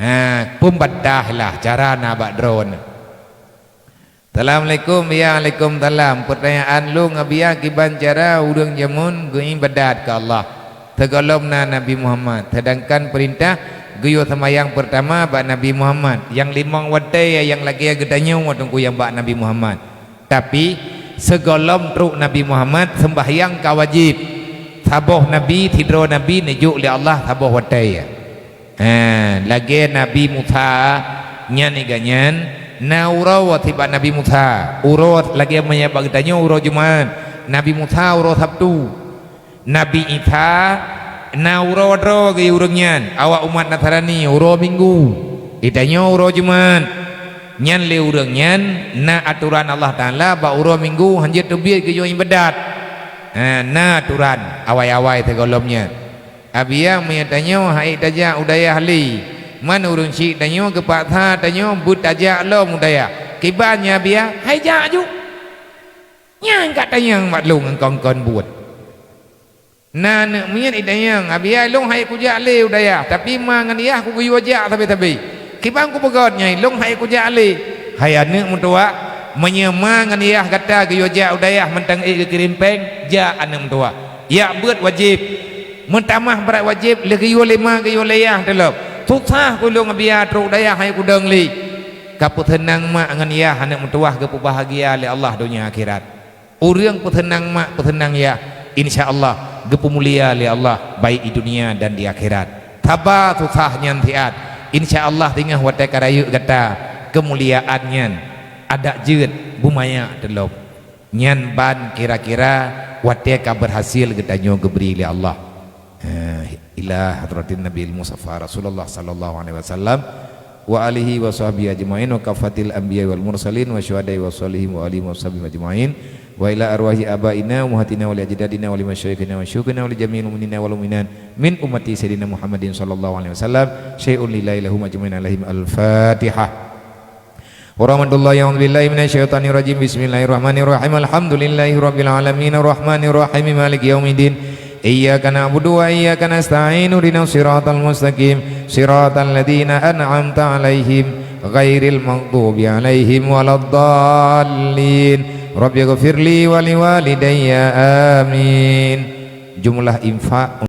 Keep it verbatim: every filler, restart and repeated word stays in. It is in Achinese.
Ha, peumbantah lah cara na bak droe nyoe. Assalamualaikum, ya alaikum salam. Pertanyaan lôn, Abiya, kiban cara ureuëng jameun geuibadat keu Allah sigohlom na Nabi Muhammad, seudangkan peurintah geuyue seumayang peurtama bak Nabi Muhammad, nyang limong watée nyang lagée geutanyoe watée nyang bak Nabi Muhammad. Tapi, sigohlom trok Nabi Muhammad, seumbahyang ka wajéb. Saboh nabi, sidroe nabi neujok lé Allah saboh watée. Ha, lagée Nabi Musa nyan, iga nyan na uroe sibak Nabi Musa. Uroe lagée meunyoe bak geutanyoe uroe Jumat, Nabi Musa uroe Sabtu. Nabi Isa na uroe droe geuh ureuëng nyan, awak umat Nasrani uroe Minggu, geutanyoe uroe Jumat. Nyan lé ureuëng nyan na atoran Allah Taala bak uroe Minggu hanjeuet teubiet geuyue ibadat. Ha, na atoran awai-awai sigohlom nyan. Abiya, meunyoe tanyoe han ék tajak u dayah lé, man ureuëng syiek tanyoe geupaksa tanyoe beutajak lom u dayah. Kiban nyan Abiya, hai jak ju. Nyang ka tanyong bak lôn ngon kon-kon buet. Na aneuëk miet itanyong, "Abiya, lôn han ék kujak lé u dayah, tapi ma ngon yah kugeuyue jak sabe-sabe. Kiban kupeugét nyan, lôn han ék kujak lé." Hai aneuëk meutuwah, meunyoe ma ngon yah gata geuyue jak u dayah mantong ék geukirém péng, jak aneuëk meutuwah. Jak beuet wajéb. Meutamah brat wajéb lheueh geuyue lé ma geuyue lé yah teulop. Susah keu lôn Abiya trok u dayah han ék kudong lé. Ka peuseunang mak ngon yah aneuëk meutuwah geupeubahgia lé Allah donya akhirat. Ureuëng peuseunang mak peuseunang yah, insya Allah geupeumulia lé Allah baik di dunia dan di akhirat. Saba susah nyan siat, insya Allah singoh watée ka rayeuk gata keumuliaan nyan adak jeuet beumanyak teulop. Nyan ban kira-kira watée ka beurhasil geutanyoe geubri lé Allah. Eh, ila hadratin Nabiil Mustafa Rasulullah sallallahu alaihi wasallam wa alihi wa sahbihi ajmain wa kafatil anbiya wal mursalin wa syuhada'i wa shalihin wa alihi wa sahbihi ajmain wa ila arwahi abaina wa ummahatina wa li ajdadina wa li masyayikhina wa syuyukhina wa li jami'il mu'minina wal mu'minat min ummati sayyidina Muhammadin sallallahu alaihi wasallam syai'un lillahi lahum ajmain alaihim. Al-Fatihah. Warahmatullahi, a'udzubillahi minasyaitonirrajim. Bismillahirrahmanirrahim. Alhamdulillahi rabbil alamin, arrahmanirrahim, maliki yaumiddin. Iyyaka na'budu wa iyyaka nasta'in. Ihdinas siratal mustaqim. Siratal ladzina an'amta 'alaihim, ghairil maghdubi 'alaihim waladdallin. Rabbighfirli wa liwalidayya. Amin. Jumlah infak